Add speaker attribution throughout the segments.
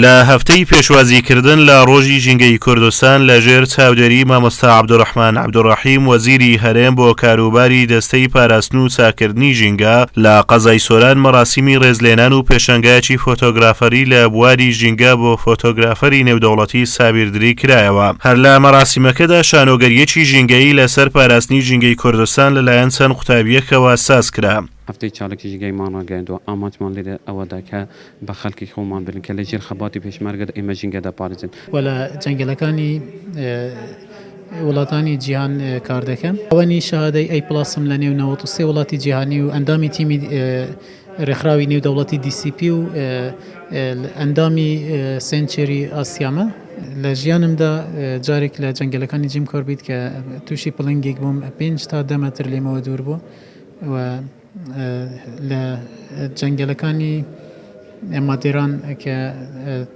Speaker 1: لە هەفتەی پێشوازیکردن لە ڕۆژی ژینگەی کوردستان لە ژێر چاودێری مامۆستا عەبدولڕەحمان عەبدولڕەحیم وەزیری هەرێم بۆ کاروباری دەستەی پاراستن و چاککردنی ژینگە لە قەزای سۆران مەراسیمی ڕێزلێنان و پێشەنگایەکی فۆتۆگرافەری لە بواری ژینگە بۆ فۆتۆگرافەری نێودەوڵەتی سابیر دری کرایەوە. هەر لە مەراسیمەکەدا شانۆگەرییەکی ژینگەیی لەسەر پاراستنی ژینگەی کوردستان لەلایەن چەند قوتابییەکەوە سازکرا.
Speaker 2: هەفتەی چالاکی ژینگەییمان ڕاگەیاندووە، ئامانجمان لێرە ئەوەدا کە بە خەڵکی خۆمان بڵێین کە لە ژێر خەباتی پێشمەرگەدا ئێمە ژینگە دەپارێزین.
Speaker 3: و لە جەنگەلەکانی وڵاتانی جیهان کار دەکەم. خاوەنی شەهادەی A plus م لە نێو 93 وڵاتی جیهانی و ئەندامی تیمی رێکخراوی نێودەوڵەتی DCP و ئەندامی سێنچێری ئاسیامە. لە ژیانمدا جارێک لە جەنگەلەکانی جیم کۆربیت کە تووشی پڵنگێک بووم پێنج تا دە مەتر لێمەوە دوور بوو و لە جەنگەلەکانی مادێران کە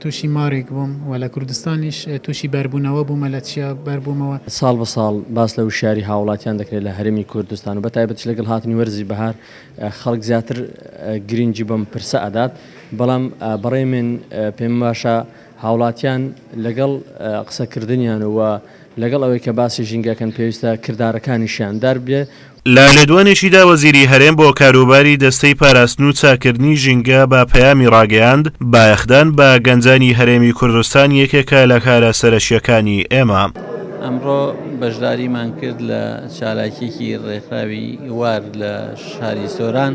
Speaker 3: تووشی مارێک بووم و لە کوردستانیش تووشی بەربوونەوە بوومە لە چیا بەربوومەوە.
Speaker 4: ساڵ بە ساڵ باس لە وشیاری هاوڵاتیان دەکرێت لە هەرێمی کوردستان و بە تایبەتیش لەگەڵ هاتنی وەرزی بەهار خەڵک زیاتر گرنگی بەم پرسە ئەدات، بەڵام بەڕێی من پێم باشە هاوڵاتیان لەگەڵ قسەکردنیان و لەگەڵ ئەوەی کە باسی ژینگە ئەکەن پێویستە کردارەکانیشیان دار بێ.
Speaker 1: لە لێدوانێکیدا وەزیری هەرێم بۆ کاروباری دەستەی پاراستن و چاککردنی ژینگە بە پەیامی ڕاگەیاند، بایەخدان بە گەنجانی هەرێمی کوردستان یەکێکە لە کارە سەرەکییەکانی ئێمە.
Speaker 5: ئەمڕۆ بەشداریمان کرد لە چالاکیەکی ڕێکخراوی وار لە شاری سۆران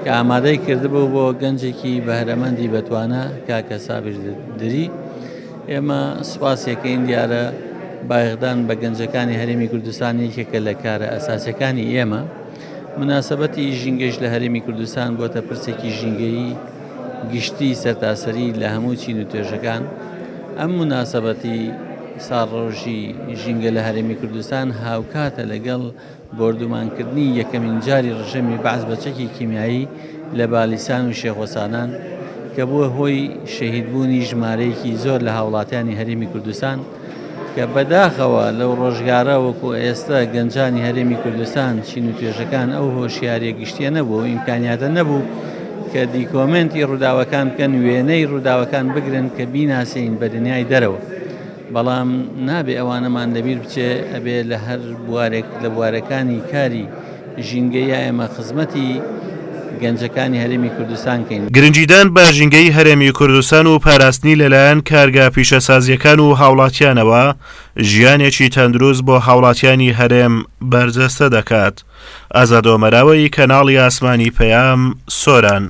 Speaker 5: کە ئامادەی کردبوو بۆ گەنجێکی بەهرەمەندی بەتوانە کاکە سابیر دری ئێمە سوپاسیەکەین دیارە بایەخدان بە گەنجەکانی هەرێمی کوردستان یەکێکە لە کارە ئەساسەکانی ئێمە مناسبەتی ژینگەش لە هەرێمی کوردستان بۆتە پرسێکی ژینگەیی گشتی سەرتاسەری لە هەموو چین و توێژەکان ئەم مناسبەتی ساڵڕۆژی ژینگە لە هەرێمی کوردستان هاوکاتە لەگەڵ بۆردومانکردنی یەکەمین جاری ڕژێمی بەعس بە چەکی کیمیایی لە بالیسان و شێخۆسانان کە بووە هۆی شەهیدبوونی ژمارەیەکی زۆر لە هاوڵاتیانی هەرێمی کوردستان کە بەداخەوە لەو ڕۆژگارە وەکو ئێستا گەنجانی هەرێمی کوردستان چین و توێژەکان ئەو هۆشیاریە گشتیە نەبوو و ئیمکانیاتە نەبوو کە دیکۆمێنتی ڕووداوەکان بکەن وێنەی ڕووداوەکان بگرن کە بیناسین بە دنیای دەرەوە. بەڵام نابێ ئەوانەمان لەبیر بچێ ئەبێ لە هەر بوارێک لە بوارەکانی کاری ژینگەیە ئێمە خزمەتی گەنجەکانی هەرێمی کوردستان کەین.
Speaker 1: گرنگیدان بە ژینگەی هەرێمی کوردستان و پاراستنی لەلایەن کارگە پیشەسازییەکان و هاوڵاتیانەوە، ژیانێکی تەندروست بۆ هاوڵاتیانی هەرێم بەرجەستە دەکات. ئازاد ئۆمەراوەی، کەناڵی ئاسمانی پەیام، سۆران.